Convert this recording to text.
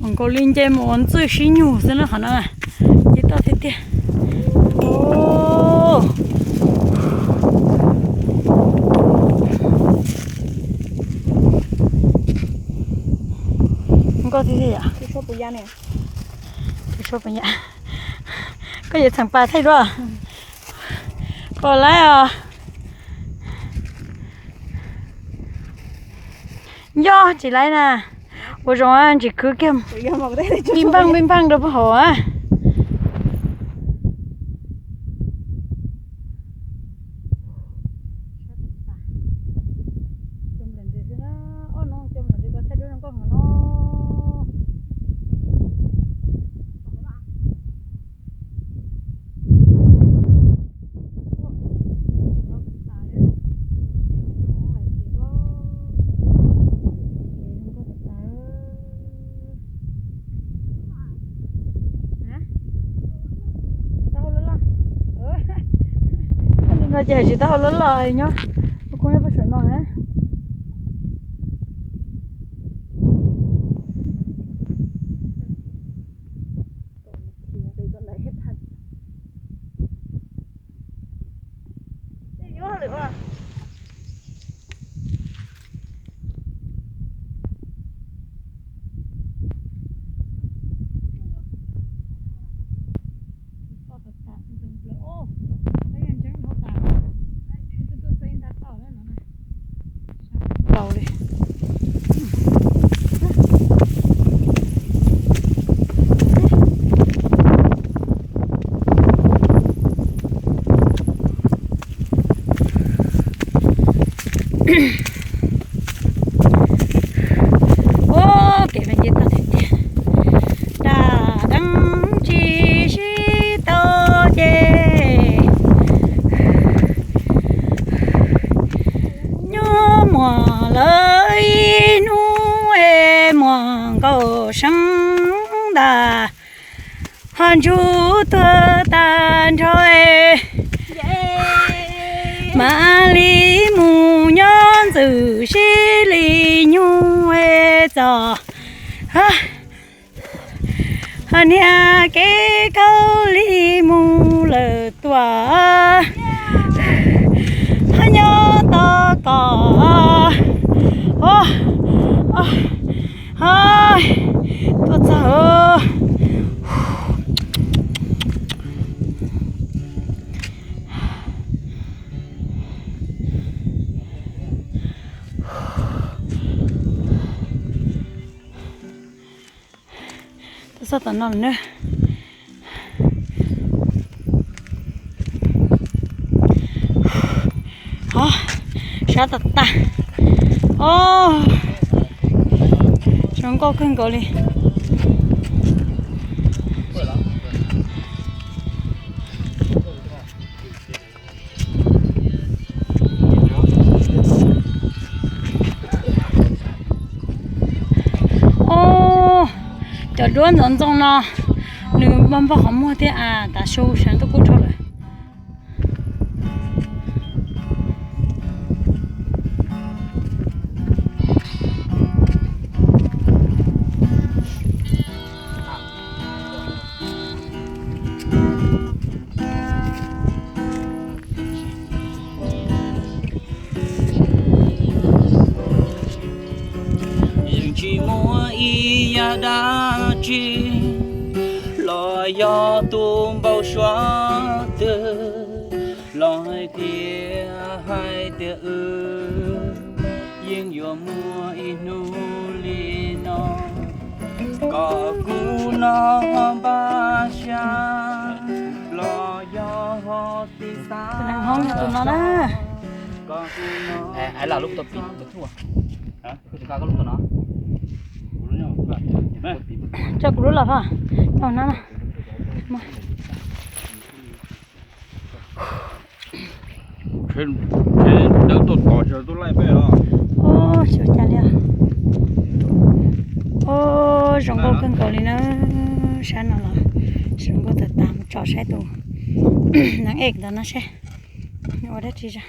Nkaus li nce mus ua ntxwj sib nyug xwb na qhov no. Ces toj tiag tiag. Nkauj tiag tiag yom. Koj yuav txheem pas thaij dua. Koj laib os. Nco tsis laib na. Ua zoo ntsis khwv kiag. Pij npaj pij npaj rau puag hauv a. Taub hau loj loj. Li no ces tsis taub hau loj loj nyob. Kuv nyob puag saum no na. Ua kev me nce toj tiag tiag. Dam deeb tsis sib tau ces nyob muag lawm ib hnub es muag nkaus seeb ntag. Ho ntsub tuag tag nrho es mam li mus nyob ntxwm sib li nyug es txog. Ho niag kev khaub lig mus lawm tuaj, ho nyob tos kom tuaj txog. Tuaj txog tom no lawm na. Sab tag tag. Zoo nkauj kawg nkaus li. Os, cov duab ntxoov ntxoo no nws npog npog qhov muag thiab as, tav su sawv ntuj kub dhau lawm. Yeej tsis muaj ib yam dab tsi los yog tus npau suav twg los hais tias, hais tias wb yeej yuav muaj ib hnub li no, kom kuv noj npaj xyab los yog ho tiv xav. Tus neeg hoob yog tus no na. Tso kuv lub los pog. Tau na. Tsheb dawb tuaj tos xyov tuaj laij peb os. Ua cas li os. Ua zoo nkauj kawg nkaus li na. Sab no los zoo nkauj tag tas, mus tso saib tus neeg ej ntawd no seb ua dab tsi zog.